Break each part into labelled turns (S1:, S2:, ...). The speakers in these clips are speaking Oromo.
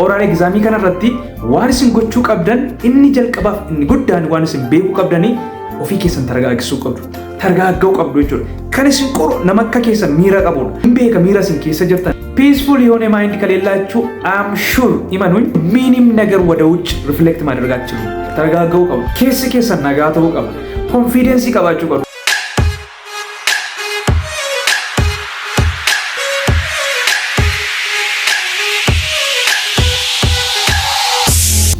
S1: Oral examii kanarratti waan isin gochuu qabdan inni jalqabaaf inni guddaan waan isin beekuu qabdanii ofii keessan targaagisuu qabdu. Targaagga'uu qabdu jechuudha. Kan isin qoru nama akka keessan miira qabudha. Hin beeka miira isin keessa jirtan. Peaceful የሆነ mind ከሌላችሁ I'm sure እመኑኝ ምንም ነገር ወደ ውጭ reflect ማድረግ አትችሉም። Targaagga'uu qabdu. Keessi keessan nagaa ta'uu qaba. Confidence qabaachuu qabdu.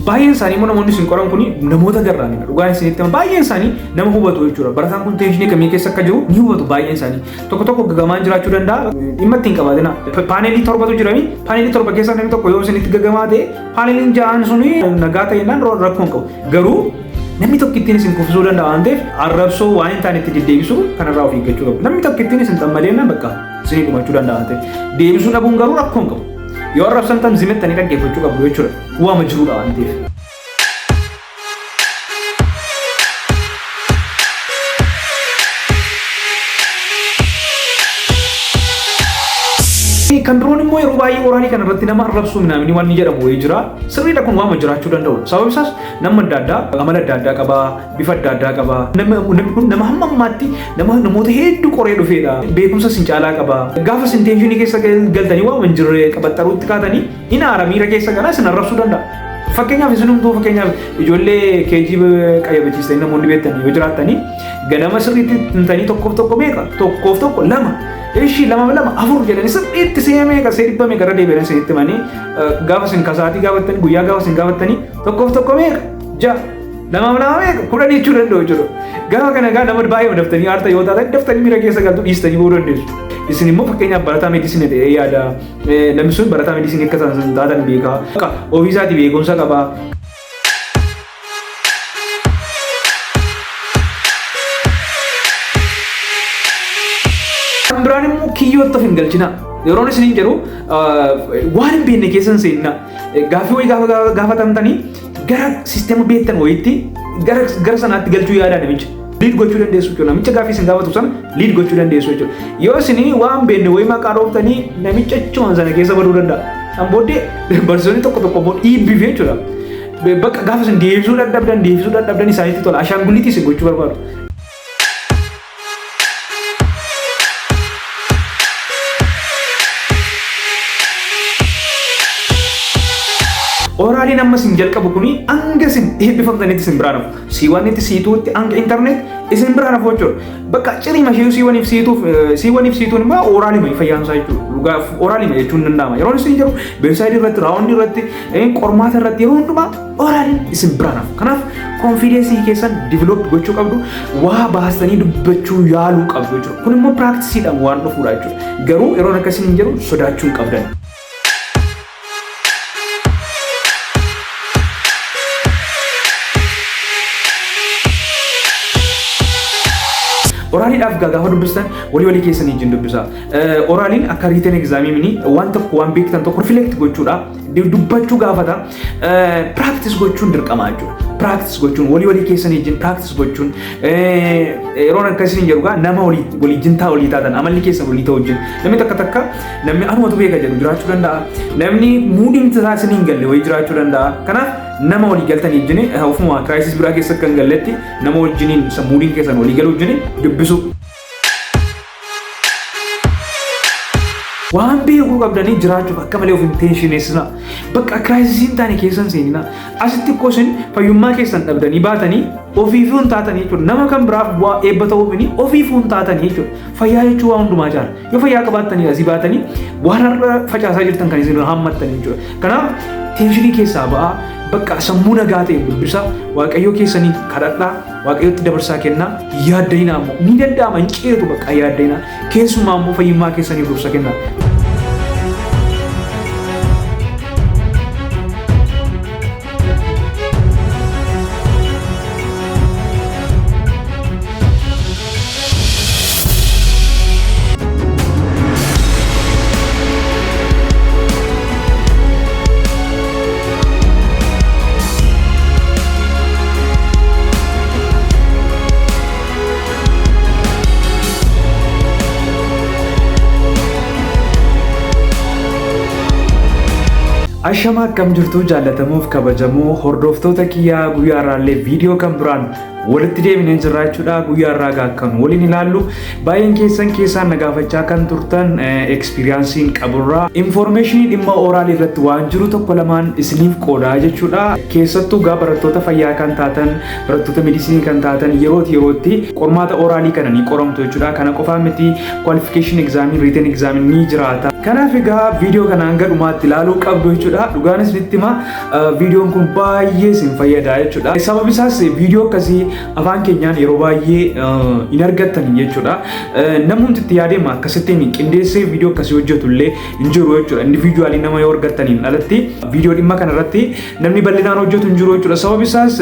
S1: Baay'een isaanii immoo namoonni isin qoran kun namoota garraamidha. Dhugaan isinitti hima baay'een isaanii nama hubatu jechuudha. Barataan kun tensionii kamii keessa akka jiru ni hubatu baay'een isaanii. Tokko tokko gagamaan jiraachuu danda'a. Dhimma ittiin qabaatina. Panelii torbatu jirami. Panelii torba keessa namni tokko yoo isinitti gagamaa ta'e paneliin ja'aan suni nagaa ta'ennaan rakkoo hin qabu. Garuu namni tokko ittiin isin kuffisuu danda'a waan ta'eef arrabsoo waan hin taane itti deddeebisuu kanarraa of eeggachuu qabu. Namni tokko ittiin isin xammaleenna bakka isinii dhumachuu danda'a waan ta'eef. Deebisuu dhabuun garuu rakkoo hin qabu. Yoo arrabsamtan zimettanii dhaggeeffachuu qabdu jechuudha. Waama jiruudha waan ta'eef. Kan biroon immoo yeroo baay'ee oralii kana irratti nama arrabsuu minaaminii waan inni jedhamu wayii jira. Sirriidha kun waama jiraachuu danda'udha. Sababni isaas nama adda addaa amala adda addaa qaba, bifa adda addaa qaba. Namni kun nama hamma ammaatti nama namoota hedduu qoree dhufeedha. Beekumsa sin caalaa qaba. Gaafa sin tensionii keessa galtanii waama hin jirre qabaxxaruutti kaatanii in aara miira keessa galaa sin arrabsuu danda'a. Fakkeenyaaf isinumtuu fakkeenyaaf ijoollee keejii qayyabachiistanii namoonni beektan yoo jiraattanii ganama sirriitti himtanii tokkoof tokko meeqa tokkoof tokko lama ishii lama lama afur jedhanii sirriitti see meeqa see dhibba meeqa irra deebi'anii isinitti himanii gaafa isin kasaatii gaafattanii guyyaa gaafa isin gaafattanii tokkoof tokko meeqa ja'a lama lama meeqa kudhan jechuu danda'u jechuudha. Gaafa kana gaa nama baay'ee daftanii aarta yoo taatan daftanii miira keessa galtu dhiistanii ba'uu dandeessu. Isin immoo fakkeenyaaf barataa medicine ta'ee yaada. Namni sun barataa medicine akka isaan taatan beekaa. Ofii isaatii beekumsa qaba. Kan biraan immoo kiyyootti of hin galchinaa. Yeroon isiniin jedhu waan hin beekne keessa hin seeninaa. Gaaffii wayii gaafa gaafatamtanii gara sisteema beektan wayiitti gara sanaatti galchuu yaadaa namicha. Lead gochuu dandeessu jechuudha. Namicha gaaffii isin gaafatu sana lead gochuu dandeessu jechuudha. Yoo isin waan beekne wayii maqaa dhooftanii namicha achumaan sana keessa baduu danda'a. San booddee barsiisonni tokko tokko immoo dhiibbiif jechuudha. Bakka gaafa isin deebisuu dadhabdan isaanitti tola. Ashaangulliitii isin gochuu barbaadu. Oraliin amma isin jalqabu kuni hanga isin eebbifamtanitti isin biraan hafu. C1tti C2tti hanga internet isin biraan hafu jechuudha. Bakka cirii ishee C1f C2f C1f C2n immoo oralii fayyaansaa jechuudha. Dhugaaf oralii jechuun danda'ama. Yeroo isin jedhu bedside irratti, roundii irratti, qormaata irratti yeroo hundumaa oraliin isin biraan hafu. Kanaaf confidenceii keessan develop gochuu qabdu, waa baastanii dubbachuu yaaluu qabdu jechuudha. Kun immoo practiceiidhaan waan dhufuudha jechuudha. Garuu yeroon akkasiin hin jedhu sodaachuu hin qabdan. Oraliidhaaf gaafa dubbistan walii walii keessanii wajjin dubbisa. Oraliin akka written examii mini waan tokko waan beektan tokko reflect gochuudha. Dubbachuu gaafata. Practice gochuun dirqama jechuudha. Practice gochuun walii walii keessanii wajjin practice gochuun yeroon akkasiin jedhu gaa nama walii wajjin taa walii taatan amalli keessan walii ta'u wajjin namni takka takka namni anumatu beeka jedhu jiraachuu danda'a. Namni moodiin isaa isin hin galle wayii jiraachuu danda'a. Kanaaf nama walii galtanii wajjin ofuma crisis biraa keessa akka hin galletti nama wajjiniin moodiin keessan walii galuu wajjin dubbisu. Waan beekuu qabdanii jiraachuuf akka malee of hin tensioneessina. Bakka crisisii hin taane keessan seenina. Asitti ikkoo isin fayyummaa keessan dhabdanii baatanii ofiifuu hin taatanii jechuudha. Nama kan biraaf bu'aa eebba ta'uufini ofiifuu hin taatanii jechuudha. Fayyaa jechuun waan hundumaa caala. Yoo fayyaa qabaattanii asii baatanii waan har'a facaasaa jirtan kan isin hammattanii jechuudha. Kanaaf tensionii keessaa ba'aa bakka sammuu nagaa ta'e dubbisa waaqayyoo keessanii kadhadhaa waaqayyootti dabarsaa kennaa yaaddayinaa immoo ni danda'ama hin ceetu bakka yaaddayinaa keessumaa immoo fayyummaa keessaniif dursa kennaa. Ashama, akkam jirtu jaallatamuuf kabajamoo hordoftoota kiyyaa? Guyyaa irraallee viidiyoo kan biraan walitti deebinee jirra jechuudha. Guyyaa irraa egaa kan waliin ilaallu, baay'een keessan keessaan na gaafachaa kan turtan, experienceiin qaburraa informationii dhimma oralii irratti waan jiru tokko lamaan isiniif qoodaa jechuudha. Keessattuu gaa barattoota fayyaa kan taatan, barattoota medicineii kan taatan, yerootti yerootti qormaata oralii kana ni qoramtu jechuudha. Kana qofaa miti, qualification examii, written examii ni jiraata. Kanaaf egaa viidiyoo kana hanga dhumaatti ilaaluu qabdu jechuudha. Dhugaan isinitti hima, viidiyoon kun baay'ee isin fayyada jechuudha. Sababni isaas viidiyoo akkasii afaan keenyaan yeroo baay'ee hin argattan jechuudha. Namni itti yaadema akkasittiin qindeessee viidiyoo akkasii hojjetu illee hin jiru jechuudha. Individualii nama yoo argattaniin alatti viidiyoo dhimma kana irratti namni bal'inaan hojjetu hin jiru jechuudha. Sababni isaas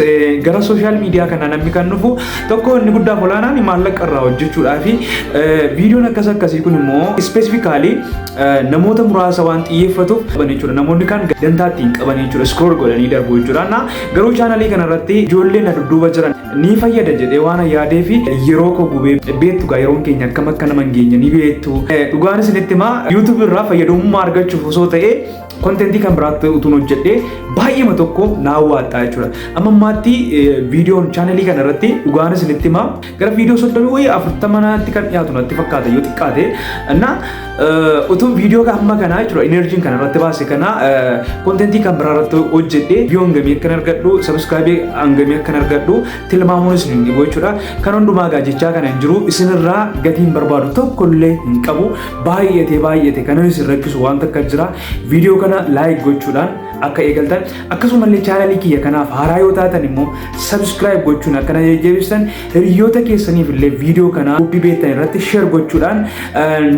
S1: gara social media kana namni kan dhufu tokko inni guddaaf olaanaan maallaqa irraa hojjechuudhaa fi viidiyoon akkas akkasii kun immoo specifically namoota muraasa waan xiyyeeffatuuf qaban jechuudha. Namoonni kan dantaa ittiin qaban jechuudha. Scroll godhanii darbu jechuudha. Na garuu channelii kana irratti ijoollee na dudduuba jiran ni fayyada jedhee waan yaadee fi yeroo koo gubee, beektu gaa, yeroon keenya akkam akka nama hin geenye ni beektu. Dhugaan isinitti himaa, YouTube irraa fayyadamummaa argachuuf osoo ta'ee contentii kan biraatti utuun hojjedhee baay'eema tokko naa hawwaata jechuudha. Amma ammaatti viidiyoon channelii kana irratti, dhugaan isinitti himaa, gara viidiyoo 30 wayii 40 natti kan dhiyaatu natti fakkaata yoo xiqqaate. Na utuun viidiyoo amma kanaa jechuudha, energyn kana irratti baase kana contentii kan biraa irratti hojjedhee viidiyoo hangamii akkan argadhu, subscribeii hangamii akkan argadhu tilmaamuun isin hin dhibu jechuudha. Kan hundumaa gaa jechaa kana hin jiru, isinirraa gatiin barbaadu tokkollee hin qabu. Baay'ate baay'ate kanan isin rakkisu waan takka jira: viidiyoo kana like gochuudhaan akka eegaltan, akkasumallee channelii kiyya kanaaf haaraa yoo taatan immoo subscribe gochuun akkana jajjabeessan, hiriyoota keessaniif illee viidiyoo kana grouppii beektan irratti share gochuudhaan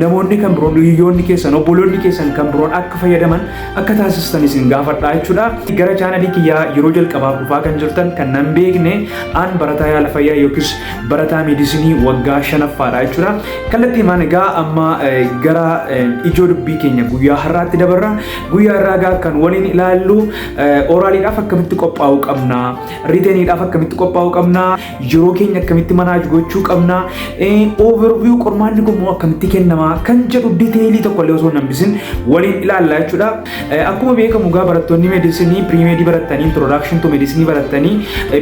S1: namoonni kan biroon, hiriyoonni keessan, obboloonni keessan kan biroon akka fayyadaman akka taasistan isin gaafadha jechuudha. Gara channelii kiyyaa yeroo jalqabaaf dhufaa kan jirtan, kan nan beekne, aan barataa yaala fayyaa yookiis barataa medicineii waggaa shanaffaadha jechuudha. Kallattii maan egaa amma gara ijoo dubbii keenya guyyaa har'aatti dabarra. Guyyaa har'aa egaa kan waliin ilaallu oraliidhaaf akkamitti qophaa'uu qabna, writteniidhaaf akkamitti qophaa'uu qabna, yeroo keenya akkamitti manage gochuu qabna, overview qormaanni kun immoo akkamitti kennama kan jedhu detailii tokko illee osoo hin hambisin waliin ilaalla jechuudha. Akkuma beekamu egaa barattoonni medicineii pre-medii barattanii, introduction to medicineii barattanii,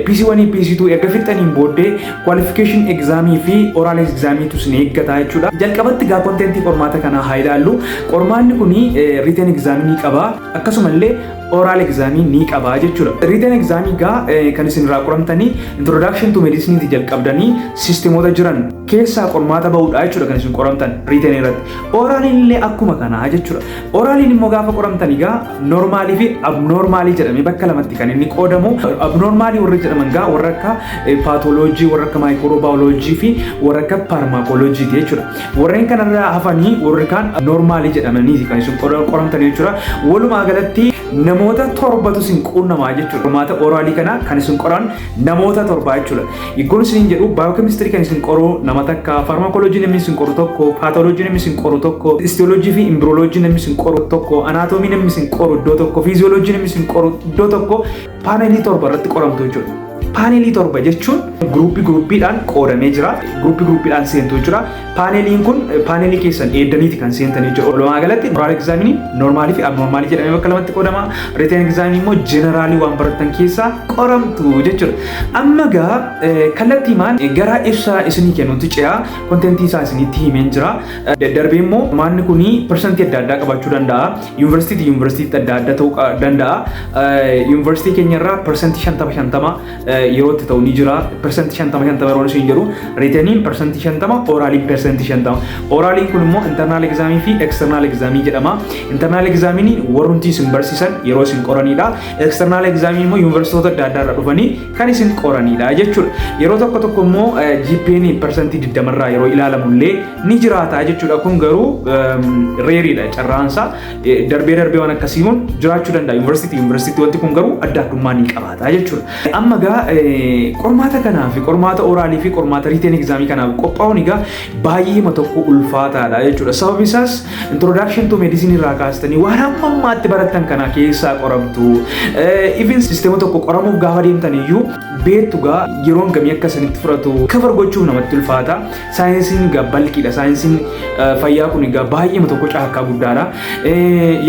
S1: PC1, PC2 erga fixaniin booddee qualification examii fi oral examiitu isin eeggata jechuudha. Jalqabatti egaa contentii qormaata kanaa haa ilaallu. Qormaanni kuni written examii ni qaba, akkasumallee oral examii ni qaba jechuudha. Written examii gaa kan isin irraa qoramtanii introduction to medicine jalqabdanii systemoota jiran keessaa qormaata bahudha jechuudha kan isin qoramtan written irratti. Oraliin illee akkuma kanaa jechuudha. Oraliin immoo gaafa qoramtan egaa normalii fi abnormalii jedhamee bakka lamatti kan inni qoodamu. Abnormalii warra jedhaman gaa warra akka pathology, warra akka microbiology fi warra akka pharmacologyti jechuudha. Warreen kanarraa hafanii warri kaan normalii jedhamanii kan isin qoramtan jechuudha. Walumaa galatti namoota torbatu isin quunnamaa jechuudha. Qormaata oralii kana kan isin qoran namoota torba jechuudha. Yeggoon isin jedhu, biochemistry kan isin qoru nama takka, pharmacology namni isin qoru tokko, pathology namni isin qoru tokko, histology fi embryology namni isin qoru tokko, anatomy namni isin qoru iddoo tokko, physiology namni isin qoru iddoo tokko, panelii 7 irratti qoramtu jechuudha. Panelii 7 jechuun groupii groupiidhaan qoodamee jira. Groupii groupiidhaan seentu jechuudha. Paneliin kun panelii keessan eeddaniiti kan seentan jechuudha. Walumaa galatti oral examii normalii fi abnormalii jedhamee bakka lamatti qoodama. Written examii immoo generalii waan barattan keessaa qoramtu jechuudha. Amma gaa kallattii maan gara ibsa isinii kennutti ce'aa, contentii isaa isinitti himeen jira. Darbee immoo maanni kuni percentii adda addaa qabaachuu danda'a. Yuunivarsiitii yuunivarsiitii adda adda ta'uu danda'a. Yuunivarsiitii keenyarraa 50% 50% yeroo itti ta'u ni jira. 50% 50% yeroo isin jedhu, writteniin 50%, oraliin 50%. Oraliin kun immoo internal examii fi external examii jedhama. Internal examiin warrumti isin barsiisan yeroo isin qoranidha. External examii immoo yuunivarsiitota adda addaa irraa dhufanii kan isin qoranidha jechuudha. Yeroo tokko tokko immoo GPA'n 20% irraa yeroo ilaalamu illee ni jiraata jechuudha. Kun garuu rareiidha carraansaa. Darbee darbee waan akkasii kun jiraachuu danda'a. Yuunivarsiitii yuunivarsiitii wanti kun garuu adda addummaa ni qabaata jechuudha. Amma gaa Egaa qormaata kanaaf, qormaata oralii fi qormaata written examii kanaaf qophaa'uun egaa baay'eema tokko ulfaataadha jechuudha. Sababni isaas introduction to medicine irraa kaastanii waan hamma ammaatti barattan kana keessaa qoramtu. Even systema tokko qoramuuf gaafa deemtan iyyuu beektu gaa yeroon gamii akka isinitti fudhatu cover gochuuf namatti ulfaata. Saayinsiin egaa balqiidha. Saayinsiin fayyaa kun egaa baay'eema tokko caakkaa guddaadha.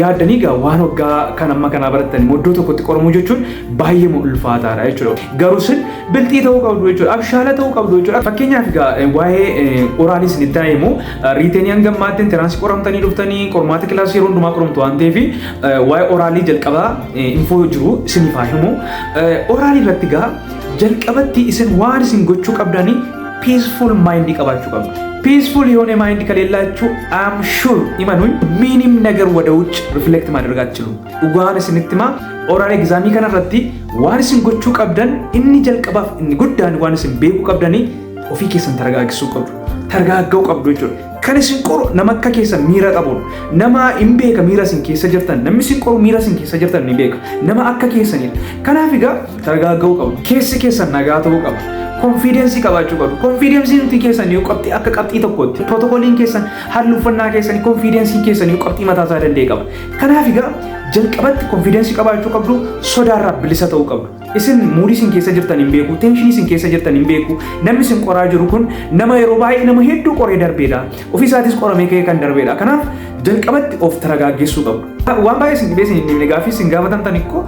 S1: Yaaddanii egaa waan waggaa kan amma kanaa barattan immoo iddoo tokkotti qoramuu jechuun baay'eema ulfaataadha jechuudha. Garuu isin bilxii ta'uu qabdu jechuudha. Abshaala ta'uu qabdu jechuudha. Fakkeenyaaf egaa waa'ee oralii isinitti himu. Writtenii hanga ammaatti entrancii qoramtanii dhuftanii, qormaata kilaasii yeroo hundumaa qoramtu waan ta'eef, waa'ee oralii jalqabaa info jiru isiniif haa himu. Oralii irratti egaa jalqabatti isin waan isin gochuu qabdanii peaceful mind qabaachuu qabdu. Peaceful የሆነ mind ከሌላችሁ I'm sure እመኑኝ ምንም ነገር ወደ ውጭ reflect ማድረግ አትችሉም። Dhugaan isinitti himaa, oral examii kanarratti waan isin gochuu qabdan inni jalqabaaf inni guddaan waan isin beekuu qabdanii ofii keessan targaagisuu qabdu. Targaagga'uu qabdu jechuudha. Kan isin qoru nama akka keessan miira qabudha. Nama hin beeka miira isin keessa jirtan. Namni isin qoru miira isin keessa jirtan ni beeka. Nama akka keessanidha. Kanaaf egaa targaagga'uu qabdu. Keessi keessan nagaa ta'uu qaba. Confidencii qabaachuu qabdu. Confidencii nuti keessan yoo qabxii akka qabxii tokkotti protocoliin keessan, haalli uffannaa keessanii, confidenciin keessan yoo qabxii mataa isaa danda'e qaba. Kanaaf egaa jalqabatti confidencii qabaachuu qabdu, sodaarraa bilisa ta'uu qabdu. Isin moodii isin keessa jirtan hin beeku, tensionii isin keessa jirtan hin beeku. Namni isin qoraa jiru kun nama yeroo baay'ee nama hedduu qoree darbeedha. Ofii isaatis qoramee ka'ee kan darbeedha. Kanaaf jalqabatti of taragaaggeessuu qabdu. Waan baay'ee isin dhibee isin hin dhibne gaaffii isin gaafatamtan ikkoo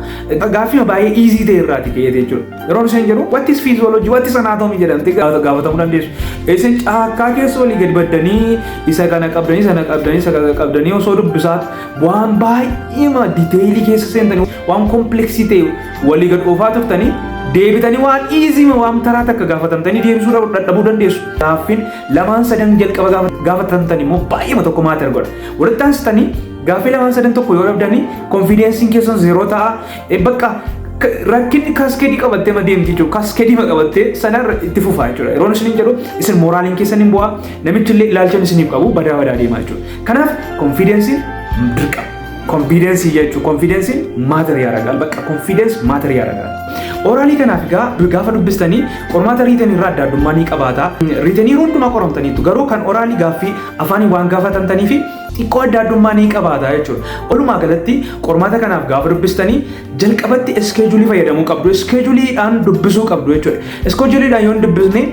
S1: gaaffii baay'ee easy ta'e irraati ka'eete jechuudha. Yeroon isin jedhu "What is physiology? What is anatomy?" jedhamtee gaafatamuu dandeessu. Isin caakkaa keessa olii gadi baddanii isa kana qabdanii, sana qabdanii, isa kana qabdanii osoo dubbisaa waan baay'ee detailii keessa seentanii, waan complexii ta'e walii gad oofaa turtanii, deebitanii waan easy, waan taraa takka gaafatamtanii deebisuu dadhabuu dandeessu. Gaaffiin lamaan sadan jalqaba gaafatamtan immoo baay'eema tokko matter godha. Walitti aansitanii gaaffii lamaan sadan tokko yoo dhabdanii confidenciin keessan zero ta'a. Bakka rakkinni cascadeii qabattee ma deemti jechuudha. Cascadeii ma qabattee sanarra itti fufaa jechuudha. Yeroon isin jedhu isin moraliin keessan hin bu'aa, namichi illee ilaalcha isiniif qabu badaa badaa deemaa jechuudha. Kanaaf confidenciin dirqama. Confidencii jechuun confidenciin matter ያደርጋል. Bakka confidence matter ያደርጋል. Oralii kanaaf egaa gaafa dubbistanii qormaata writtenii irraa adda addummaa ni qabaata. Writtenii yeroo hundumaa qoramtaniitu, garuu kan oralii gaaffii afaanii waan gaafatamtanii fi xiqqoo adda addummaa ni qabaata jechuudha. Walumaa galatti qormaata kanaaf gaafa dubbistanii jalqabatti scheduleii fayyadamuu qabdu. Scheduleiidhaan dubbisuu qabdu jechuudha. Scheduleiidhaan yoo hin dubbisne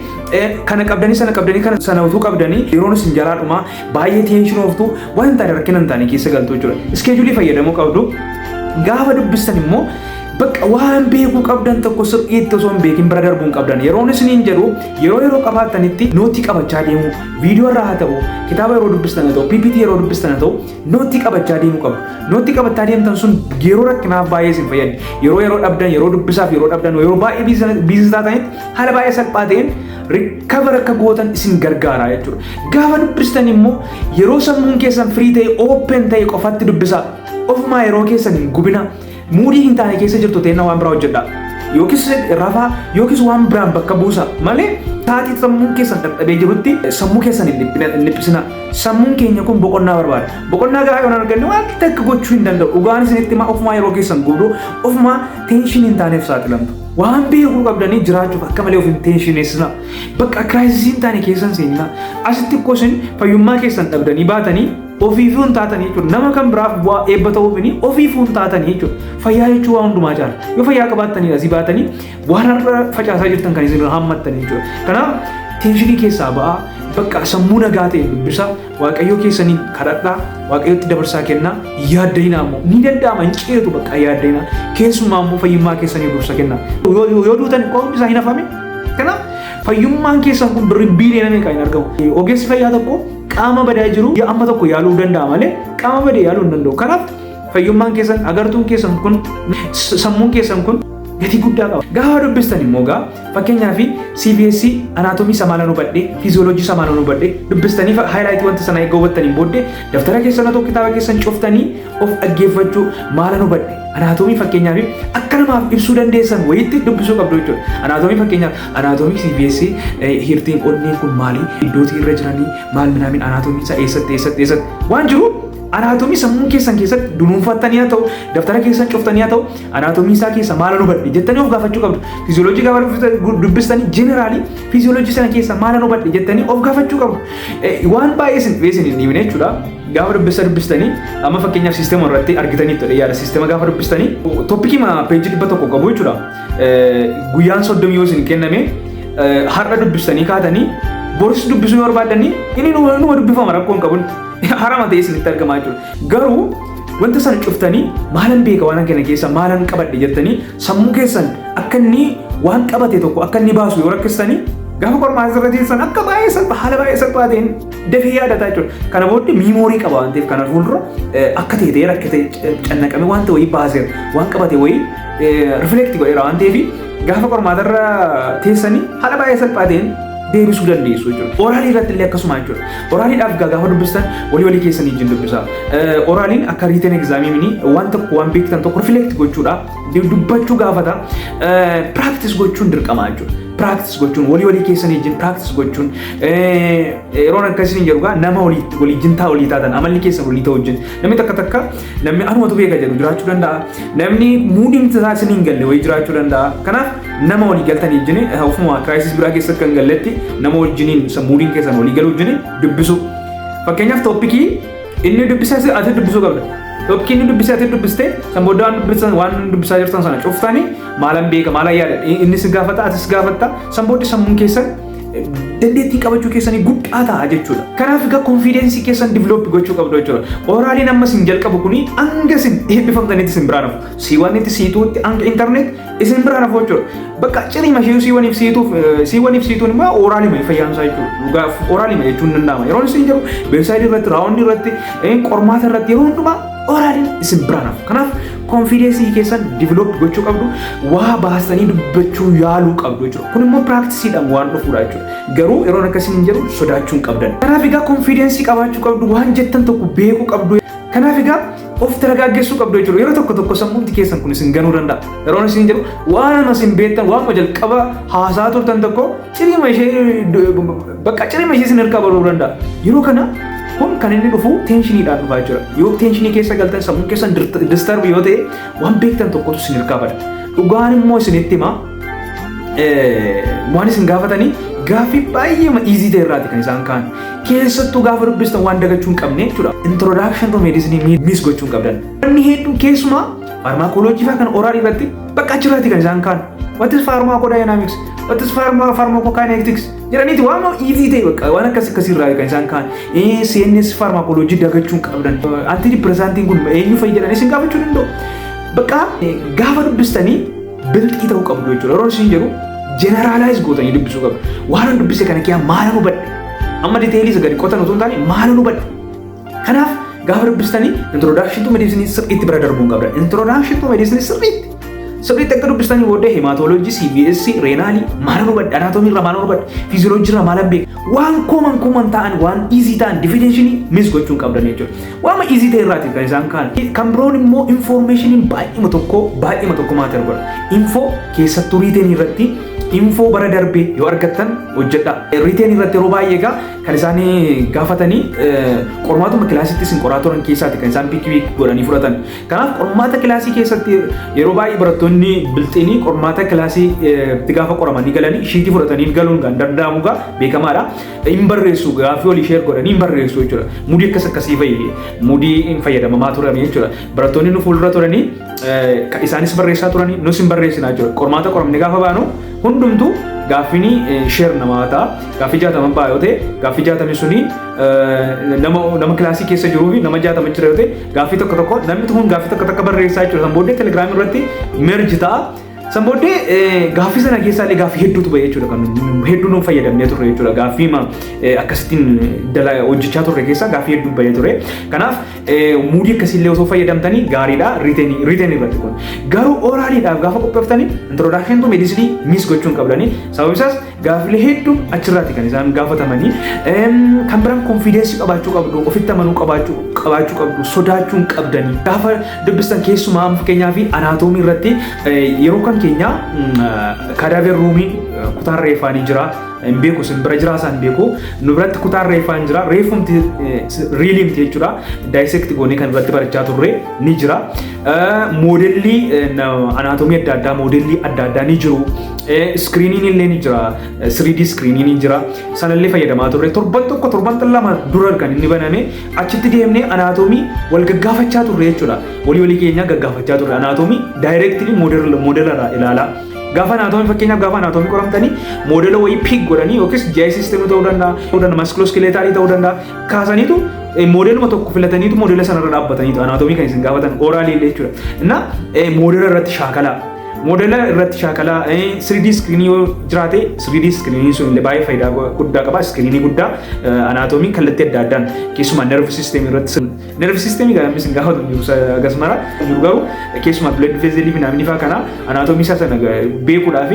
S1: kana qabdanii, sana qabdanii, kana sana utuu qabdanii yeroon isin jalaa dhumaa, baay'ee tension ooftu, waan hin taane rakkina hin taane keessa galtu jechuudha. Scheduleii fayyadamuu qabdu. Gaafa dubbistan immoo bakka waan beekuu qabdan tokko sirriitti osoo hin beekin bira darbuu hin qabdan. Yeroon isiniin jedhu yeroo yeroo qabaattanitti noteii qabachaa deemu, viidiyoo irraa haa ta'u, kitaaba yeroo dubbistan haa ta'u, PPT yeroo dubbistan haa ta'u, noteii qabachaa deemuu qabdu. Noteii qabachaa deemtan sun yeroo rakkinaaf baay'ee isin fayyaddi. Yeroo yeroo dhabdan, yeroo dubbisaaf yeroo dhabdan, yeroo baay'ee busy taatanitti haala baay'ee salphaa ta'een recover akka gootan isin gargaara jechuudha. Gaafa dubbistan immoo yeroo sammuun keessan free ta'e, open ta'e qofatti dubbisaa. Ofumaa yeroo keessan hin gubina. Moodii hin taane keessa jirtu ta'e waan biraa hojjedha. Yookiis rafaa yookiis waan biraan bakka buusa malee sa'aatii sammuun keessan dadhabee jirutti sammuu keessan hin dhiphisina. Sammuun keenya kun boqonnaa barbaada. Boqonnaa gahaa yoo hin arganne waan takka gochuu hin danda'u. Dhugaan isinitti himaa, ofumaa yeroo keessan gubdu, ofumaa tensionii hin taaneef saaxilamtu. Waan beekuu qabdanii jiraachuuf akka malee of hin tensioneessina. Bakka crisisii hin taane keessan seenina. Asitti ikkoo isin fayyummaa keessan dhabdanii baatanii ofiifuu hin taatanii jechuudha. Nama kan biraaf bu'aa eebba ta'uufini ofiifuu hin taatanii jechuudha. Fayyaa jechuun waan hundumaa caala. Yoo fayyaa qabaattanii asii baatanii waan har'a facaasaa jirtan kan isin hammattanii jechuudha. Kanaaf tensionii keessaa ba'aa, bakka sammuu nagaa ta'e dubbisa, Waaqayyoo keessanii kadhadhaa, Waaqayyootti dabarsaa kennaa, yaaddayinaa immoo ni danda'ama, hin ceetu, bakka yaaddayinaa, keessumaa immoo fayyummaa keessanii dursa kennaa. Yoo duutan qomti isaa hin hafame. Kanaaf fayyummaan keessan kun birrii biiliyoona meeqaa hin argamu. Ogeessi fayyaa tokko qaama badaa jiru amma tokko yaaluu danda'a malee qaama badee yaaluu hin danda'u. Kanaaf fayyummaan keessan, agartuun keessan kun, sammuun keessan kun gatii guddaa qaba. Gaafa dubbistan immoo gaa fakkeenyaaf CVS anatomy samaalan hubadhee, physiology samaalan hubadhee dubbistanii highlightii wanta sana eegga hubattaniin booddee daftara keessan haa ta'u kitaaba keessan cuftanii of dhaggeeffachuu, maalan hubadhe, anatomy fakkeenyaaf akka namaaf ibsuu dandeessan wayitti dubbisuu qabdu jechuudha. Anatomy fakkeenyaaf anatomy CVS heartiin onneen kun maali, iddootii irra jiranii maal minaamin, anatomy isaa eessatti eessatti eessatti waan jiru Anatomy sammuu keessan keessatti dunuunfattanii haa ta'u, daftara keessan cuftanii haa ta'u, anatomy isaa keessa maal hubadhe jettanii of gaafachuu qabdu. Physiology gaafa dubbistanii generally physiology sana keessa maal hubadhe jettanii of gaafachuu qabdu. Waan baay'ee isin dhibee isin hin dhibne jechuudha. Gaafa dubbista dubbistanii, amma fakkeenyaaf systema irratti argitanii ta'e yaada, systema gaafa dubbistanii topicii peejii 100 qabu jechuudha. Guyyaan 30 yoo isin kenname, har'a dubbistanii kaatanii boris dubbisuu yoo barbaaddanii inni numa dubbifama, rakkoo hin qabu. Harama ta'e isinitti argamaa jechuudha. Garuu wanta sana cuftanii maalan beeka, waan kana keessa maalan qabadhe jettanii sammuu keessan akka inni waan qabate tokko akka inni baasu yoo rakkistanii, gaafa qormaata irra teessan akka baay'ee salphaa, haala baay'ee salphaa ta'een dafee yaadataa jechuudha. Kana booddee memory qaba waan ta'eef, kana fuuldura akka ta'e ta'ee rakkate cannaqame wanta wayii baaseera, waan qabate wayii reflect godheera waan ta'eef, gaafa qormaata irra teessanii haala baay'ee salphaa ta'een deebisuu dandeessu jechuudha. Oralii irratti illee akkasuma jechuudha. Oraliidhaaf gaafa dubbistan walii walii keessanii wajjin dubbisa. Oraliin akka written examii mini, waan tokko waan beektan tokko reflect gochuudha. Dubbachuu gaafata. Practice gochuun dirqama jechuudha. Practice gochuun, walii walii keessanii wajjin practice gochuun, yeroon akkasiin jedhu gaa nama walii wajjin taa walii taatan, amalli keessan walii ta'u wajjin. Namni takka takka namni anumatu beeka jedhu jiraachuu danda'a. Namni moodiin isaa isin hin galle wayii jiraachuu danda'a. Kanaaf nama walii galtanii wajjin, ofuma crisis biraa keessatti kan galletti, nama wajjiniin moodiin keessan walii galu wajjin dubbisu. Fakkeenyaaf topicii inni dubbisee ati dubbisuu qabda. Topicii inni dubbisee ati dubbiste, san booda waan dubbisan, waan dubbisaa jirtan sana cuftanii, maalan beeka, maalan yaada, inni si gaafata, atis gaafatta, san booda sammuun keessan dandeettii qabachuu keessanii guddaa ta'a jechuudha. Kanaaf egaa confidence keessan develop gochuu qabdu jechuudha. Oraliin amma isin jalqabu kuni hanga isin eebbifamtanitti isin biraan hafu. C1tti, C2tti, hanga internitti isin biraan hafu jechuudha. Bakka cirima ishee C1f C2f, C1f C2n immoo oralima fayyaansaa jechuudha. Dhugaa oralima jechuun danda'ama. Yeroon isin jedhu bedside irratti, round irratti, qormaata irratti yeroo hundumaa oraliin isin biraan hafu. Kanaaf confidence keessan develop gochuu qabdu, waa baasanii dubbachuu yaaluu qabdu jechuudha. Kun immoo practiceiidhaan waan dhufuudha jechuudha. Garuu yeroon akkasiin hin jedhu sodaachuu hin qabdan. Kanaaf egaa confidence qabaachuu qabdu, waan jettan tokko beekuu qabdu. Kanaaf egaa of taragaaggeessuu qabdu jechuudha. Yeroo tokko tokko sammuun keessan kun isin ganuu danda'a. Yeroon isin jedhu waan nama isin beektan, waan jalqaba haasaa turtan tokko cirima ishee, bakka cirima ishee isin harkaa baruu danda'a. Yeroo kana kun kan inni dhufu tensioniidhaan dhufaa jechuudha. Yoo tensionii keessa galtan, sammuun keessan disturb yoo ta'e, waan beektan tokkotu isin harkaa bada. Dhugaan immoo isinitti hima, waan isin gaafatanii gaaffii baay'ee easy ta'e irraati kan isaan ka'an. Keessattuu gaafa dubbistan waan dagachuu hin qabne jechuudha. Introduction to medicine miss gochuu hin qabdan. Wanni hedduun keessumaa pharmacology fa'aa kan oral irratti bakka achirraati kan isaan ka'an. What is pharmacodynamics? What is pharmacokinetics? Jedhaniiti waan easy ta'e, bakka waan akkas akkasii irraa kan isaan ka'an. CNS pharmacology dagachuu hin qabdan. Antidepressantiin kun eenyu fa'i jedhanii isin gaafachuu danda'u. Bakka gaafa dubbistanii bilxii ta'uu qabdu jechuudha. Yeroo isin jedhu generalize gootanii dubbisuu qabdu. Waan dubbise kana kiyaa maalan hubadhe? Amma detailii gadi qotan otoo hin taane maalan hubadhe? Kanaaf gaafa dubbistanii introduction to medicine sirriitti bira darbuu hin qabdan. Introduction to medicine sirriitti sirriitti akka dubbistanii booddee hematology, CVS, renalii maalan hubadhe, anatomy irraa maalan hubadhe, physiology irraa maalan beeka? Waan common common ta'an, waan easy ta'an, definitionii miss gochuu hin qabdan jechuudha. Waan easy ta'e irraati kan isaan ka'an. Kan biroon immoo informationiin baay'eema tokko matter godha. Info keessattuu written irratti info bara darbee yoo argattan hojjedha. Written irratti yeroo baay'ee egaa kan isaan gaafatanii qormaatuma kilaasitti isin qoraa turan keessaati kan isaan pick godhanii fudhatan. Kanaaf qormaata kilaasii keessatti yeroo baay'ee barattoonni bilxiinii qormaata kilaasii itti gaafa qoramanii galanii sheetii fudhatanii galuun kan danda'amu gaa beekamaadha. Hin barreessu, gaaffii walii share godhanii hin barreessu jechuudha. Moodii akkas akkasii fa'i moodii hin fayyadamamaa turan jechuudha. Barattoonni nu fuuldura turanii isaanis barreessaa turanii, nus hin barreessinaa jechuudha. Qormaata qoramne gaafa baanu hundumtuu gaaffiin share namaa ta'a. Gaaffii 60 ba'a yoo ta'e, gaaffii 60 suni nama kilaasii keessa jiruu fi nama 60 jira yoo ta'e, gaaffii tokko tokko namni kun gaaffii tokko tokko barreessaa jechuudha. San booddee Telegramii irratti merge ta'a. San booddee gaaffii sana keessaa illee gaaffii hedduutu ba'e jechuudha. Kan hedduu nuuf fayyadamnee turre jechuudha. Gaaffii akkasittiin hojjechaa turre keessaa gaaffii hedduu ba'ee ture. Kanaaf moodii akkasiillee osoo fayyadamtanii gaariidha written irratti kun. Garuu oraliidhaaf gaafa qopheeffatanii introduction to medicine miss gochuu hin qabdanii. Sababni isaas gaaffilee hedduun achirraati kan isaan gaafatamanii. Kan biraan confidence qabaachuu qabdu, ofitti amanuu qabaachuu qabdu, sodaachuu hin qabdanii. Gaafa dubbistan keessumaa fakkeenyaa fi anatomy irratti yeroo kan keenya cadaver roomiin kutaan reeffaanii jira. Hin beeku, isin bira jiraa isaan beeku. Nu biratti kutaan reeffaa hin jira. Reeffumti really miti jechuudha. Dissect goonee kan irratti barachaa turre ni jira. Moodelli anaatoomii adda addaa, moodelli adda addaa ni jiru. Screeniin illee ni jira. 3D screeniin ni jira. Sanallee fayyadamaa turre. Torban tokko, torban 2 dura kan inni baname, achitti deemnee anaatoomii wal gaggaafachaa turre jechuudha. Walii walii keenya gaggaafachaa turre. Anaatoomii directly moodelarraa ilaalaa. Gaafa anaatoomii, fakkeenyaaf gaafa anaatoomii qoramtanii, moodela wayii pick godhanii yookiis GI system ta'uu danda'a, musculoskeletalii ta'uu danda'a, kaasaniitu moodeluma tokko filataniitu moodela sanarra dhaabbataniitu anaatoomii kan isin gaafatan oralii illee jechuudha. Inna moodela irratti shaakalaa. Moodela irratti shaakalaa. 3D screenii yoo jiraate, 3D screenii sun illee baay'ee faayidaa guddaa qaba. Screenii guddaa anaatoomii kallattii adda addaan, keessumaa nerve system irratti, nerve system kan namni isin gaafatu jiru agas mara jiru, garuu keessumaa blood vessel fi namni faa kana anaatoomii isaa sana beekuudhaaf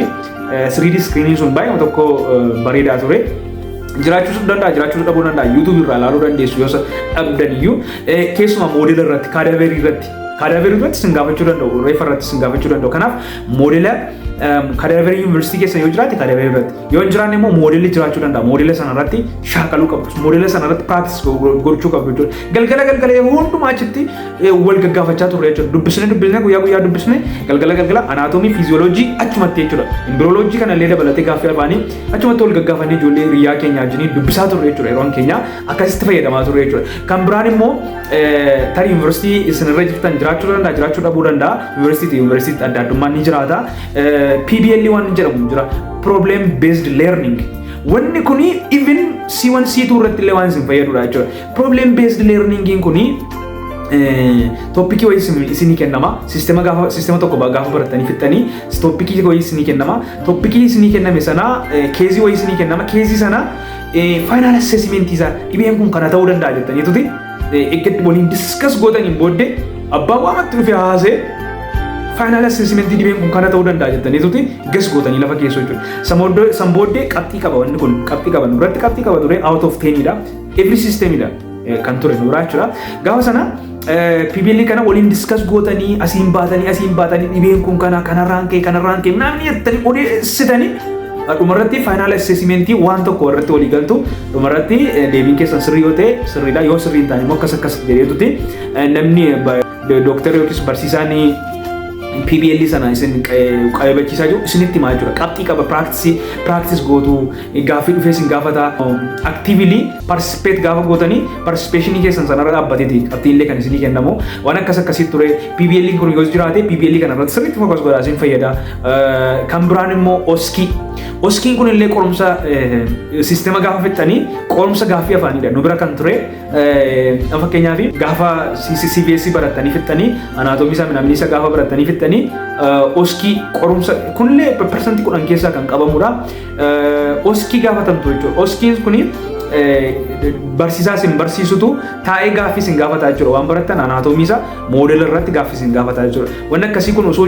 S1: 3D screenii sun baay'ee tokko bareedaa ture. Jiraachuu danda'a, jiraachuu dhabuu danda'a. YouTube irraa ilaaluu dandeessu yoo dhabdan iyyuu. Keessumaa moodela irratti, cadaverii irratti, cadaverii irratti isin gaafachuu danda'u, reeffa irratti isin gaafachuu danda'u. Kanaaf moodela cadaverii yuunivarsiitii keessa yoo jiraate cadaverii irratti, yoo hin jiraanne immoo moodelli jiraachuu danda'a. Moodela sana irratti shaakaluu qabdu, moodela sana irratti practice gochuu qabdu jechuudha. Galgala galgala yeroo hundumaa achitti wal gaggaafachaa turre jechuudha. Dubbisne dubbisne, guyyaa guyyaa dubbisne, galgala galgala anaatoomii, fiiziyooloojii achumatti jechuudha. Embryology kana illee dabalatee gaaffii afaanii achumatti wal gaggaafannee ijoollee hiriyaa keenya wajjin dubbisaa turre jechuudha. Yeroon keenya akkasitti fayyadamaa turre jechuudha. Kan biraan immoo tarii yuunivarsiitii isinirra jirtan jiraachuu danda'a, jiraachuu dhabuu danda'a. Yuunivarsiitii yuunivarsiitii adda addummaan ni jiraata. PBL waan jedhamu jira, problem based learning. Wanni kuni even C1 C2 irratti illee waan isin fayyadudha jechuudha. Problem based learningiin kuni topicii wayii isinii kennama. Siistema gaafa, siistema tokko gaafa baratanii fixxanii, topicii wayii isinii kennama. Topicii isinii kenname sana, caseii wayii isinii kennama. Caseii sana final assessmentii isaa dhibeen kun kana ta'uu danda'a jettaniituti eegga waliin discuss gootaniin booddee, abbaan waamatti dhufe haasee, final assessmentii dhibeen kun kana ta'uu danda'a jettaniituti guess gootanii lafa keessoo jechuudha. San booddee qabxii qaba. Wanni kun qabxii qaba, nurratti qabxii qaba ture, out of 10dha. Every systemidha kan ture nuraa jechuudha. Gaafa sana PBL kana waliin discuss gootanii asiin baatanii dhibeen kun kana, kanarraan ka'e, kanarraan ka'e namni jettanii odeessitanii, dhumarratti final assessmentii waan tokko irratti walii galtu. Dhumarratti deebiin keessan sirrii yoo ta'e sirriidha, yoo sirrii hin taane immoo akkas akkas jedheetuti namni dooktarri yookiis barsiisaan PBL sana isin qayyabachiisaa jiru isinitti himaa jechuudha. Qabxii qaba, practice gootu, gaaffii dhufee isin gaafata. Actively participate gaafa gootanii, participationii keessan sanarra dhaabbateeti qabxiin illee kan isinii kennamu. Waan akkas akkasii ture. PBL kun yoo jiraate, PBL kana irratti sirriitti focus godhaa, isin fayyada. Kan biraan immoo OSCE. OSCEn kun illee qorumsa siistema gaafa fixxanii qorumsa gaaffii afaanidha. Nu bira kan ture, fakkeenyaaf gaafa CVS barattanii fixxanii, anaatoomii isaa minamni isa gaafa barattanii fixxanii, OSCE qorumsa kunillee 10% keessaa kan qabamudha. OSCE gaafatamtu jechuudha. OSCEn kuni barsiisaa isin barsiisutu taa'ee gaaffii isin gaafataa jechuudha. Waan barattan anaatoomii isaa moodela irratti gaaffii isin gaafataa jechuudha. Wanni akkasii kun osoo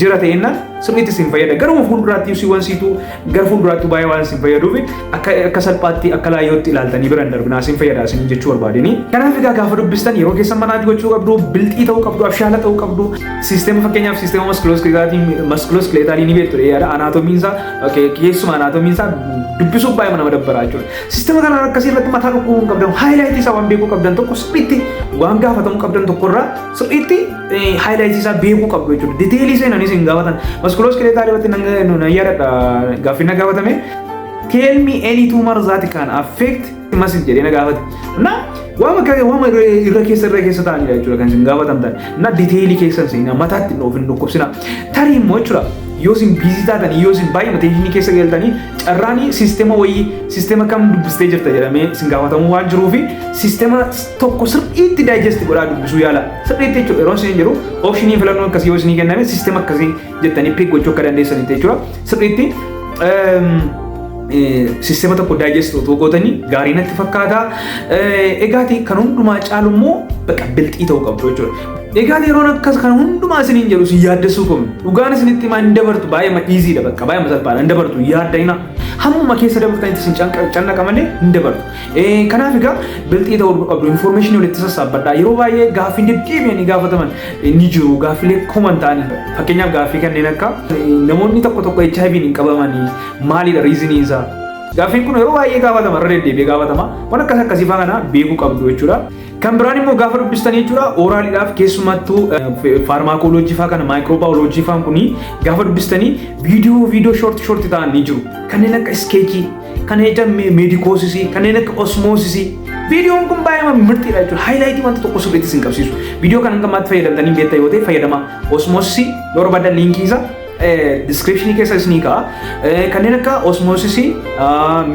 S1: jira ta'ennaan sirriitti isin fayyada. Garuma fuulduraatti C1 C2 gara fuulduraatti baay'ee waan isin fayyaduuf akka salphaatti, akka laayyootti ilaaltanii bira hin darbinaa, isin fayyada isin jechuu barbaadeni. Kanaaf egaa gaafa dubbistan yeroo keessan manage gochuu qabdu, bilxii ta'uu qabdu, abshaala ta'uu qabdu. Siistema, fakkeenyaaf siistema musculoskeletalii ni beektu yaada. Anaatoomiin isaa, keessumaa anaatoomiin isaa dubbisuuf baay'ee nama dabbaraa jechuudha. Siistema kana akkasii irratti mataa dhukkubuu hin qabdan. Highlightii isaa waan beekuu qabdan tokko, sirriitti waan gaafatamuu qabdan tokkorraa sirriitti highlightii isaa beekuu qabdu jechuudha. Detailii seenanii isin gaafatan. Musculoskeletalii irratti nan yaadadha, gaaffii na gaafatame. "Tell me any tumor that can affect muscle" jedhee na gaafate. Na waama irra keessa ta'anidha jechuudha kan isin gaafatamtan. Na detailii keessan seenaa, mataatti of hin dhukkubsina. Tarii immoo jechuudha, yoo isin busy taatanii, yoo isin baay'ee tensionii keessa galtanii, carraanii siistema wayii, siistema kam dubbistee jirta jedhamee isin gaafatamuu waan jiruufi, siistema tokko sirriitti digest godhaa dubbisuu yaala. Sirriitti jechuudha, yeroo isin jiru optionii filannoo akkasii yoo isinii kenname, siistema akkasii jettanii pick gochuu akka dandeessanitti jechuudha. Sirriitti siistema tokko digest otoo gootanii gaarii natti fakkaata. Egaati kan hundumaa caalu immoo bakka bilxii ta'uu qabdu jechuudha. Egaa yeroon akkas kan hundumaa isiniin jedhu isin yaaddessuu qabnu. Dhugaan isinitti himaa, hin dabartu, baay'ee easydha, bakka baay'ee salphaadha, hin dabartu, yaadda'ina. Hammuma keessa dabartanitti isin cannaqa malee hin dabartu. Kanaaf egaa bilxii ta'uu qabdu, informationii walitti sassaabbadhaa. Yeroo baay'ee gaaffiin deddeebi'anii gaafataman ni jiru, gaaffilee common ta'anii. Fakkeenyaaf gaaffii kanneen akka namoonni tokko tokko HIV hin qabamanii, maalidha reasoniin isaa? Gaaffiin kun yeroo baay'ee gaafatama, irra deddeebi'ee gaafatama. Waan akkas akkasii fa'aa kana beekuu qabdu jechuudha. Kan biraan immoo gaafa dubbistan jechuudha, oraliidhaaf keessumattuu pharmacology fa'aa kana, microbiology fa'aan kuni gaafa dubbistanii viidiyoo short short ta'an ni jiru. Kanneen akka sketchii, kanneen akka medicosisii, kanneen akka osmosisii. Viidiyoon kun baay'ee mirxiidha jechuudha. Highlightii wanta tokko sirriitti isin qabsiisu. Viidiyoo kana hanga ammaatti fayyadamtanii beektan yoo ta'e fayyadamaa. Osmosisii yoo barbaadan linkii isaa descriptionii keessa isinii ka'a. Kanneen akka osmosisii,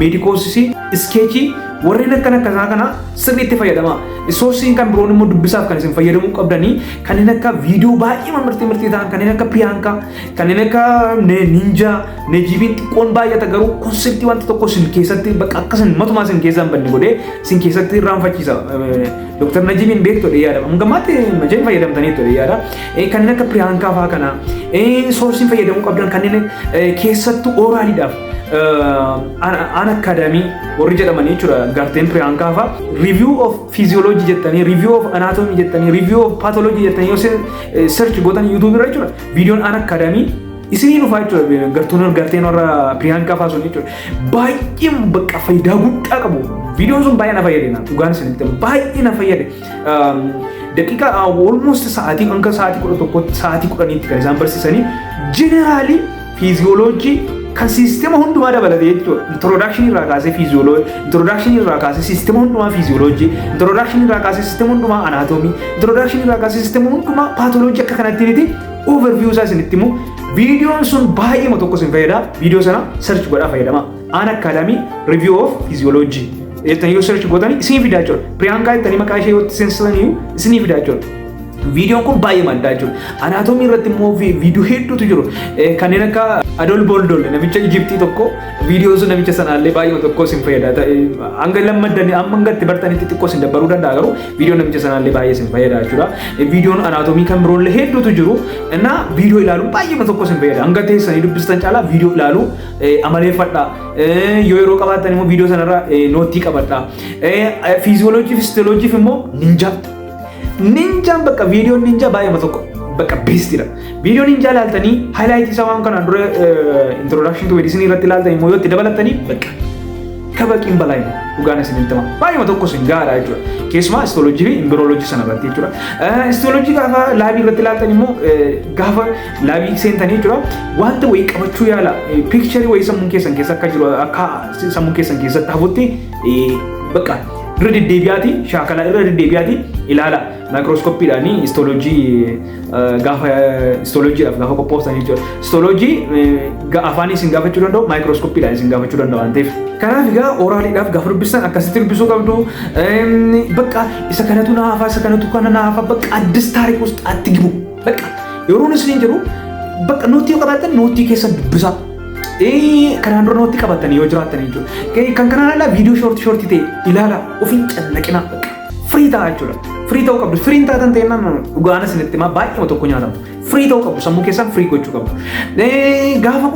S1: medicosisii, sketchii, warreen akkana akkanaa kana sirriitti fayyadama. Sourceiin kan biroon immoo dubbisaaf kan isin fayyadamuu qabdanii kanneen akka viidiyoo baay'ee mirxii mirxii ta'an, kanneen akka Priyanka, kanneen akka Ninja, Nejibiin xiqqoon baay'ata, garuu conceptii wanta tokko isin keessatti bakka akka isin matumaa isin keessa hin badne godhee isin keessatti irraanfachiisa. Dr. Najibiin beektu yaada. Hangamaatti majeen fayyadamtanii ture yaada. Kanneen akka Priyanka fa'aa kana sourceiin fayyadamuu qabdan, kanneen keessattuu oraliidhaaf Unacademy warri jedhamanii jechuudha, garteen Priyanka fa'a, review of physiology jettanii, review of anatomy jettanii, review of pathology jettanii yoo search gootan YouTube irra jechuudha, viidiyoon Unacademy isinii dhufaa jechuudha. Gartuun garteen warra Priyanka fa'a sun jechuudha baay'ee bakka faayidaa guddaa qabu. Viidiyoon sun baay'ee na fayyade, na dhugaan isinitti baay'ee na fayyade. Daqiiqaa almost sa'aatii hanga sa'aatii 11tti, sa'aatii 10tti kan isaan barsiisanii generalii physiology kan siistema hundumaa dabalatee jechuudha. Introductionii irraa kaasee physiology, introductionii irraa kaasee siistema hundumaa physiology, introductionii irraa kaasee siistema hundumaa anatomy, introductionii irraa kaasee siistema hundumaa pathology, akka kanatti miti overview isaa isinitti himu. Viidiyoon sun baay'ee tokko isin fayyada. Viidiyoo sana search godhaa fayyadama. Unacademy review of physiology jettanii yoo search gootanii isinii fidaa jechuudha. Priyanka jettanii maqaa ishee yoo seensisanii isinii fidaa jechuudha. Viidiyoon kun baay'ee maddaa jechuudha. Anatomy irratti immoo viidiyoo hedduutu jiru. Kanneen akka Adol Boldol, namicha Ijiptii tokko, viidiyoo sun namicha sanaallee baay'ee tokko isin fayyada. Hanga lammaddanii amma hanga itti bartanitti xiqqoo isin dabbaruu danda'a, garuu viidiyoon namicha sanaallee baay'ee isin fayyada jechuudha. Viidiyoon anatomy kan biroollee hedduutu jiru. Innaa viidiyoo ilaaluun baay'ee tokko isin fayyada. Hanga teessanii dubbistan caalaa viidiyoo ilaaluu amaleeffadha. Yoo yeroo qabaattan immoo viidiyoo sanarra noteii qabadha. Physiology fi histologyiif immoo Ninja. Ninjaan bakka viidiyoon Ninja baay'ee tokko bakka bestidha. Viidiyoo Ninja ilaaltanii highlightii isaa waan kanaan dura introduction to medicine irratti ilaaltanii immoo yoo itti dabalattanii bakka kabaqiin balaa hin dhugaan isin hima. Baay'ee tokko isin gahaadha jechuudha. Keessumaa histology fi embryology sana irratti jechuudha. Histology gaafa labii irratti ilaaltan immoo, gaafa labii seentanii jechuudha, wanta wayii qabachuu yaala, pictureii wayii sammuu keessan keessa akka jiru, akka sammuu keessan keessatti hafutti bakka irra deddeebi'aati shaakala, irra deddeebi'aati ilaala. Maayikirooskooppiidhaan histology gaafa histologydhaaf gaafa qophooftan jechuudha. Histology afaan isin gaafachuu danda'u, maayikirooskooppiidhaan isin gaafachuu danda'u waan ta'eef. Kanaaf egaa oraliidhaaf gaafa dubbistan akkasitti dubbisuu qabdu. Bakka isa kanatu naafa, isa kanatu kana naafa, bakka አዲስ ታሪክ ውስጥ አትግቡ. Bakka yeroon isin jiru bakka noteii yoo qabaattan noteii keessan dubbisaa. Kanaan dura noteii qabattanii yoo jiraattan jechuudha. Kan kanaan alaa viidiyoo short shortii ta'e ilaala, of hin cannaqina, free ta'a jechuudha. Free ta'uu qabdu. Free taatan ta'e dhugaan isinitti himaa baay'ee tokko nyaatamu. Free ta'uu qabdu. Sammuu keessan free gochuu qabdu. Gaafa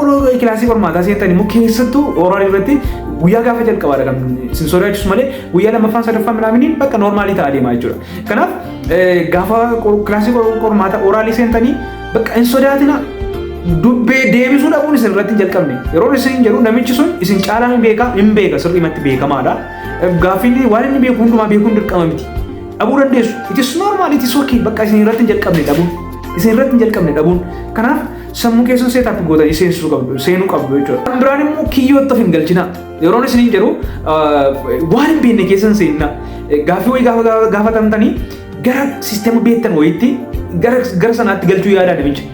S1: kilaasii qormaataa seentan immoo, keessattuu oral irratti guyyaa gaafa jalqabaadha kan isin sodaachisu malee, guyyaa lammaffaan sadaffaan minaaminiin bakka normalii ta'aa deemaa jechuudha. Kanaaf gaafa kilaasii qormaataa oralii seentanii bakka hin sodaatina. Dubbee deebisuu dhabuun isin irratti hin jalqabne. Yeroo isin jedhu namichi sun isin caalaa hin beeka, hin beeka, sirriimatti beekamaadha. Gaaffiin waan inni beeku hundumaa beekuun dirqama miti. Dhabuu dandeessu. It is normal, it is okay. Bakka isin irratti hin jalqabne dhabuun. Isin irratti hin jalqabne dhabuun. Kanaaf sammuu keessan setup gootanii seensisuu qabdu, seenuu qabdu jechuudha. Kan biraan immoo kiyyootti of hin galchina. Yeroon isin jedhu waan hin beekne keessan seenna. Gaaffii wayii gaafa gaafatamtanii gara sisteema beektan wayiitti gara sanaatti galchuu yaadaa namicha.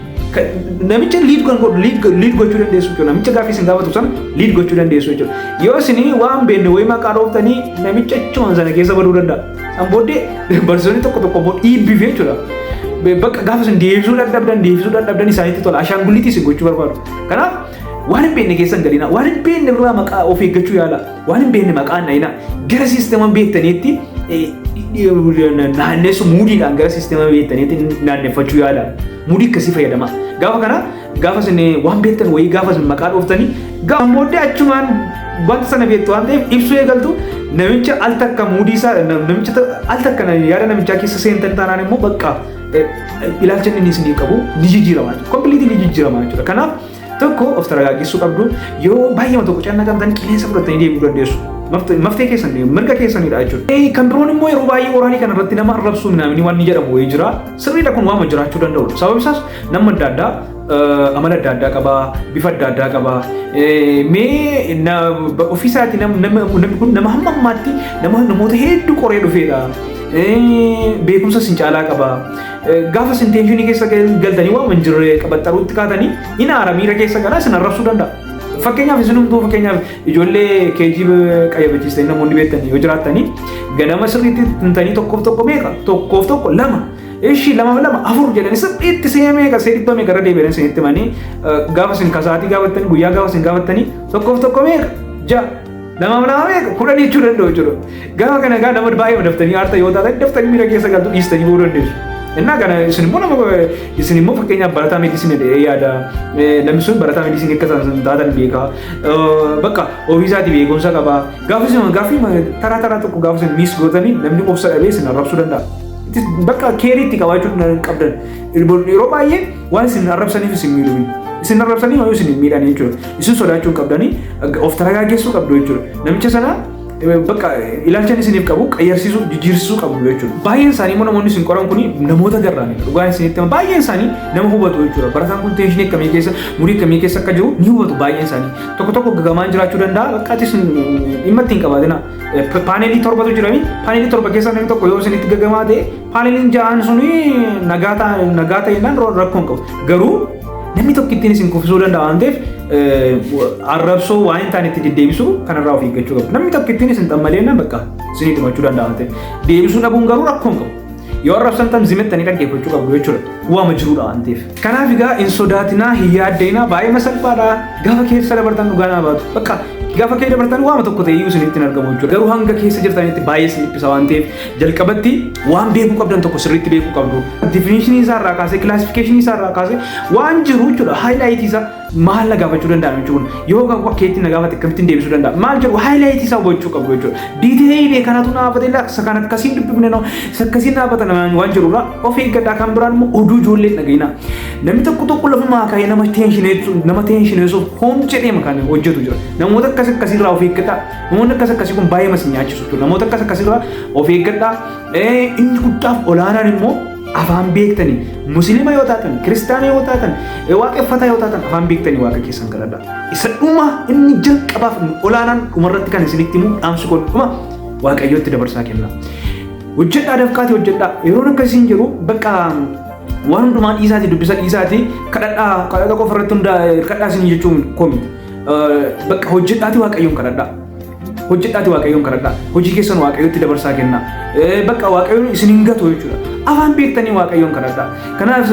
S1: Namicha lead kan godhu lead gochuu dandeessu jechuudha. Namicha gaaffii isin gaafatu sana lead gochuu dandeessu jechuudha. Yoo isin waan beekne wayii maqaa dhooftanii namicha achumaan sana keessa baduu danda'a. San booddee barsiisonni tokko tokko immoo dhiibbiif jechuudha. Bakka gaafa isin deebisuu dadhabdan isaanitti tola. Ashaangulliitii isin gochuu barbaadu. Kanaaf waan hin beekne keessa hin galina. Waan hin beekne irraa maqaa of eeggachuu yaala. Waan hin beekne maqaa hin dhayina. Gara siistema beektaniitti naannessu, moodiidhaan gara siistema beektaniitti naanneffachuu yaala. Moodii akkasii fayyadama. Gaafa kana gaafa isin waan beektan wayii gaafa isin maqaa dhooftanii gaafa booddee achumaan wanta sana beektu waan ta'eef ibsuu eegaltu, namicha al takka moodii isaa, namicha al takka yaada namichaa keessa seentan taanaan immoo bakka ilaalcha inni isinii qabu ni jijjiirama jechuudha. Completely ni jijjiirama jechuudha. Kanaaf Tokko, of taragaaggeessuu qabdu. Yoo baay'ee tokko cannaa qabdan, qilleensa fudhatanii deebi'uu dandeessu. Maftee keessan, mirga keessanidha jechuudha. Kan biroon immoo yeroo baay'ee oralii kana irratti nama arrabsuu minamini waan jedhamu wayii jira. Sirriidha, kun waama jiraachuu danda'udha. Sababni isaas nama adda addaa amala adda addaa qaba, bifa adda addaa qaba. Mee ofiisaati namni kun nama hamma ammaatti namoota hedduu qoree dhufeedha. Beekumsa sin caalaa qaba. Gaafa isin tensionii keessa galtanii waan hin jirre qabaxxaruutti kaatanii hin aara, miira keessa galaa isin arrabsuu danda'a. Fakkeenyaaf isinumtuu, fakkeenyaaf ijoollee keejii qayyabachiistanii namoonni beektan yoo jiraattanii, ganama sirriitti tintanii tokkoof tokko meeqa, tokkoof tokko lama, ishii lama lama afur jedhanii sirriitti see meeqa, see dhibba meeqa irra deebi'anii isinitti himanii, gaafa isin kasaatii gaafattanii, guyyaa gaafa isin gaafattanii, tokkoof tokko meeqa, ja'a, lama lama meeqa, 10 jechuu danda'u jechuudha. Gaafa kana gaa nama baay'ee daftanii aarta yoo taatan, daftanii miira keessa galtu, dhiistanii ba'uu dandeessu. Innaa kana isin immoo nama, isin immoo fakkeenyaaf barataa medicine jedhee yaada. Namni sun barataa medicine akka isaan taatan beeka. Bakka ofiisaatii beekumsa qaba. Gaafa isin gaaffii taraa taraa tokko gaafa isin miss gootanii, namni obsa dhabee isin arrabsuu danda'a. Bakka careii itti qabaachuu qabdan. Yeroo baay'ee waan isin arrabsaniif isin miidhu. Isin arrabsanii yoo isin hin miidhan jechuudha. Isin sodaachuu hin qabdanii, of taragaaggeessuu qabdu jechuudha. Namicha sana bakka ilaalcha isiniif qabu qayyarsiisuu, jijjiirsisuu qabu jechuudha. Baay'een isaanii immoo namoonni isin qoran kuni namoota garraamidha. Dhugaan isinitti hima, baay'een isaanii nama hubatu jechuudha. Barataan kun tensionii akkamii keessa, murii akkamii keessa akka jiru ni hubatu baay'een isaanii. Tokko tokko gagamaan jiraachuu danda'a. Bakka atis dhimma ittiin qabaatina. Panelii torbatu jirami. Panelii torba keessa namni tokko yoo isinitti gagamaa ta'e, paneliin ja'aan suni nagaa ta'inaan rakkoo hin qabu. Garuu namni tokko ittiin isin kuffisuu danda'a waan ta'eef, arrabsoo waan hin taane itti deddeebisuu kanarraa of eeggachuu qabu. Namni tokko ittiin isin xammaleenna bakka isinii dhumachuu danda'a waan ta'eef. Deebisuu dhabuun garuu rakkoo hin qabu. Yoo arrabsan tan zimettanii dhaggeeffachuu qabdu jechuudha. Waama jiruudha waan ta'eef. Kanaaf egaa hin sodaatinaa, hin yaaddeenaa, baay'ee salphaadha. Gaafa keessa dabartan dhugaa nama baatu. Bakka gaafa keessa dabartan waama tokko ta'e iyyuu isinitti hin argamu jechuudha. Garuu hanga keessa jirtanitti baay'ee isin dhiphisa waan ta'eef, jalqabatti waan beekuu qabdan tokko sirriitti beekuu qabdu. Definitionii isaa irraa kaasee, classificationii isaa irraa kaasee waan jiru jechuudha. Highlightii isaa maal na gaafachuu danda'a jechuun, yoo akkeetti na gaafate akkamittiin deebisuu danda'a maal jedhu highlightii isaa hubachuu qabdu jechuudha. Detailii kanatu naafate, laksa kan akkasiin dubbifne noo isa akkasiin naafata waan jirurraa of eeggadhaa. Kan biraan immoo oduu ijoollee dhaga'ina. Namni tokko tokko lafumaa ka'ee nama tensioneessuuf hoom jedhee kan hojjetu jira. Namoota akkas akkasiirraa of eeggadhaa. Namoonni akkas akkasii kun baay'ee mas nyaachisu jechuudha. Namoota akkas akkasiirraa of eeggadhaa. Inni guddaaf olaanaan immoo afaan beektanii, musliima yoo taatan, kiristaana yoo taatan, waaqeffataa yoo taatan, afaan beektanii waaqa keessan kadhadhaa. Isa dhuma, inni jalqabaaf inni olaanaan, dhumarratti kan isinitti himu, dhaamsi kun dhuma, waaqayyootti dabarsaa kenna. Hojjedhaa, dafqaatii hojjedhaa. Yeroon akkasiin jiru bakka waan hundumaa dhiisaatii, dubbisa dhiisaatii kadhadhaa, kadhata qofa irratti hundaa kadhaa isin jechuun komi. Bakka hojjedhaatii waaqayyoon kadhadhaa. Hojjedhaati waaqayyoon kadhadhaa. Hojii keessan waaqayyootti dabarsaa kennaa. Bakka waaqayyoon isin hin gatu jechuudha. Afaan beektanii waaqayyoon kadhadhaa. Kanaaf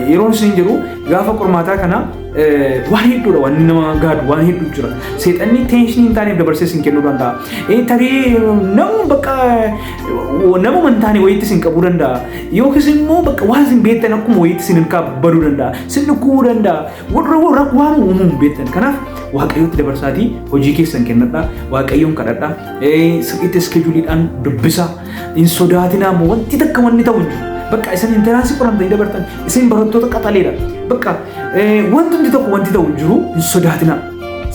S1: yeroon isin jiru gaafa qormaataa kana waan hedduudha, waan nama gaadu waan hedduu jira. Seexanni tensionii hin taaneef dabarsee isin kennuu danda'a. Tarii nama bakka nama hin taane wayiitti isin qabuu danda'a. Yookiis immoo bakka waan isin beektan akkuma wayiitti isin hirkaa baduu danda'a. Isin dhukkubuu danda'a. Warra waan uumuu hin beektan. Kanaaf waaqayyootti dabarsaatii hojii keessan kennadhaa. Waaqayyoon kadhadhaa. Sirriitti scheduleiidhaan dubbisa. Hin sodaatinaa immoo, wanti takka wanni ta'u hin jiru. Bakka isin entranceii qoramtanii dabartan, isin barattoota qaxaleedha. Bakka wanti hundi tokko wanti ta'u hin jiru, hin sodaatinaa.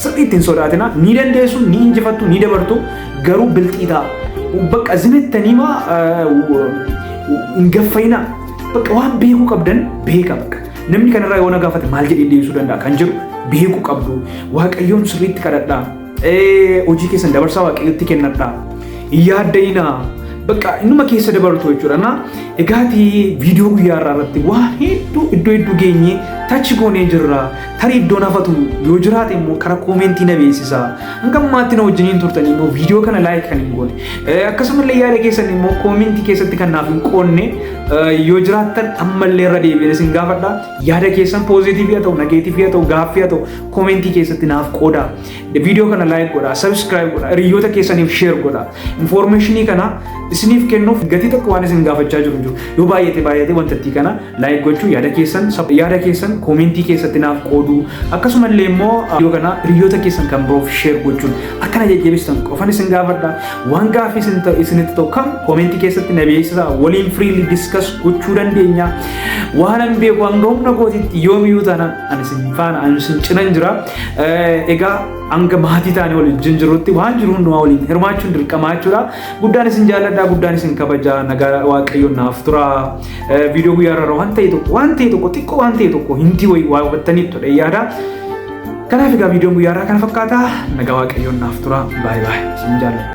S1: Sirriitti hin sodaatinaa. Ni dandeessu, ni injifattu, ni dabartu, garuu bilxii ta'a. Bakka zimettanii maa hin gaffayinaa. Bakka waan beekuu qabdan beeka bakka. Namni kanarraa yoo na gaafate maal jedhee deebisuu danda'a kan jedhu beekuu qabdu. Waaqayyoon sirriitti kadhadhaa. Hojii keessan dabarsaa waaqayyotti kennadhaa. Hin yaadda'inaa. Bakka innuma keessa dabartu jechuudha. Na egaatii viidiyoo guyyaa irraa irratti waan hedduu iddoo hedduu geenyee touch goonee jirra. Tarii iddoon hafatu yoo jiraate immoo karaa commentii na beeksisa. Hanga ammaatti na wajjiniin turtanii immoo viidiyoo kana like kan hin goone, akkasumallee yaada keessan immoo commentii keessatti kan naaf hin qoonne yoo jiraattan, ammallee irra deebiin isin gaafadha. Yaada keessan positiveii haa ta'u, negativeii haa ta'u, gaaffii haa ta'u, commentii keessatti naaf qooda. Viidiyoo kana like godha, subscribe godha, hiriyoota keessaniif share godha. Informationii kana isiniif kennuuf gatii tokko waan isin gaafachaa jiru jiru. Yoo baay'ate baay'ate wantattii kana like gochuu, yaada keessan keessan comment keessatti naaf qooduu, akkasumallee immoo viidiyoo kana hiriyoota keessan kan biroof share gochuun akkana jajjabeessitan qofan isin gaafadha. Waan gaaffii isinitti ta'u kam comment keessatti na beeksisaa, waliin freely discuss gochuu dandeenya. Waan an beeku hanga humna kootiitti yoomiyyuu taanaan ani isin faana, ani isin cinan jira. Egaa hanga maatii taanee waliin jirrutti waan jiru hundumaa waliin hirmaachuun dirqamaa jechuudha. Guddaan isin jaalladha, guddaan isin kabaja, nagaa Waaqayyoon naaf tura. Viidiyoo guyyaa irraa waan ta'e tokko xiqqoo waan ta'e tokko hintii wayii waa hubattaniitu yaada. Kanaaf egaa viidiyoon guyyaa irraa kana fakkaata. Nagaa Waaqayyoon naaf tura. Baay'ee baay'ee isin jaalladha.